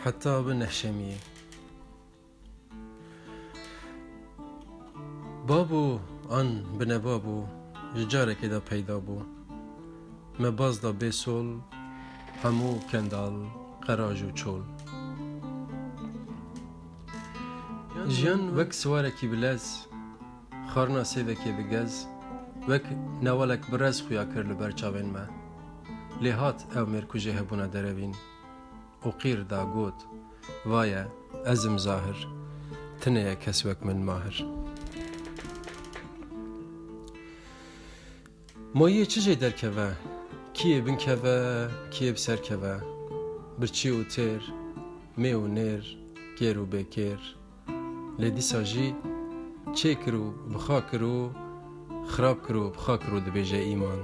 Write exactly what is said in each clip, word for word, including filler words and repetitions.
Heta bi nehşemiyê. Babo an binebabo ji carekê de peyda bû. Me baz da bê sol, hemû kendal, qeraj û çol. Jiyan wek siwarekî bilez, xarina sêvekê bi gez, wek newalek bi rez xuya kir li ber çavên me. Lê hat ew mêrkujê hebûna derevîn û qîr da got, "Vaye, ez im zahir, tune ye kes wek min mahir." Mayiyê çi jê derkeve, kiyê binkeve, kiyê bi ser keve, birçî û têr, mê û nêr, kêr û bêkêr. Lê dîsa jî çêkir û bi xwe kir û xirab kir û bi xwe kir û dibêje îman.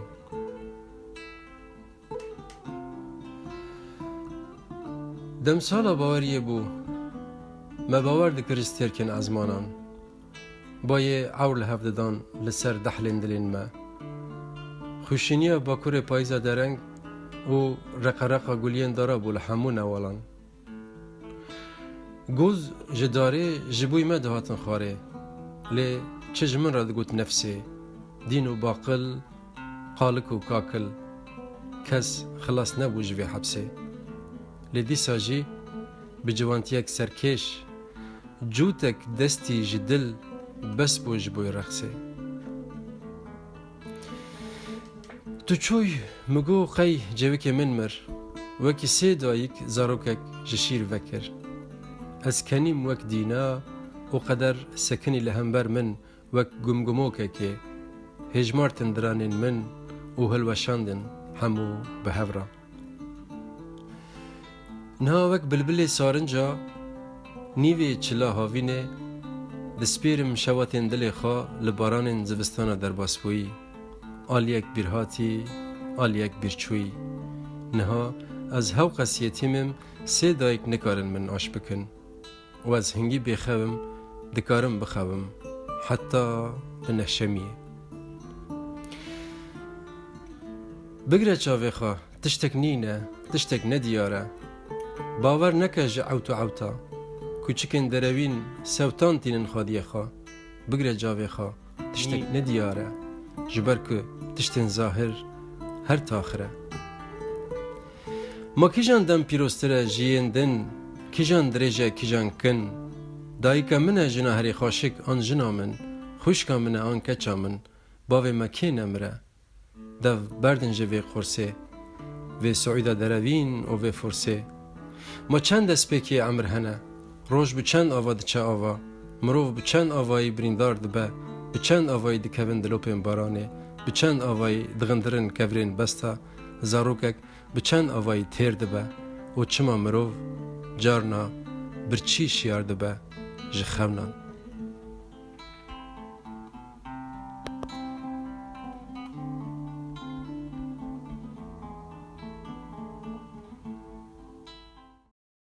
Demsala baweriyê bû. Me bawer dikir ji stêrkên ezmanan. Bayê ewr li hev didan li ser dehlên dilên me. Xweşîniya bakurê payîza dereng û reqereqa guliyên dara bû li hemû newalan. Goz ji darê ji bo me dihatin xwarê. Lê çi ji min re digot nefsê, dîn û baqil, qalik û kakil. Kes xilas nebû ji vê hepsê. Lê dîsa jî bi ciwantiyek serkêş, cûtek destî ji dil bes bû ji bo reqsê. Tu çûy, min got, qey cêwikê min mir, wekî sê dayik zarokek ji şîr vekir. Ez kenîm wek dîna û qeder sekinî li hember min wek gumgumokekê, hêjmartin diranên min û hilweşandin hemû bi hev re. Niha wek bilbilê sarinca nîvê çila havînê, dispêrim şewatên dilê xwe li baranên zivistana derbasbûyî. Aliyek bîrhatî, aliyek bîrçûyî. Niha ez hewqas yetîm im, sê dayik nikarin min aş bikin. Û ez hingî bêxew im, dikarim bixewim, heta bi nehşemiyê. Bigire çavê xwe, tiştek nîne, tiştek nediyar e. Bawer neke ji ewt û ewta. Kûçikên derewîn sewtan tînin xwediyê xwe. Bigire çavê xwe, tiştek Nî- nediyar e. Ji ber ku tiştên zahir her taxir e. Ma kîjan dem pîroztir e ji yên din, kîjan dirêj e, kîjan kin? Dayika min e jina herê xweşik an jina min, xwişka min e an keça min, bavê me kê nemire? Dev berdin ji vê qursê, vê siûda derevîn û vê forsê. Ma çend destpêkê emir hene? Roj bi çend ava diçe ava? Mirov bi çend avayî birîndar dibe? Bi çend avayî dikevin dilopên baranê? Bi çend avayî dixindirin kevirên besta? Zarokek bi çend avayî têr dibe û çima mirov carna birçî şiyar dibe ji xewnan?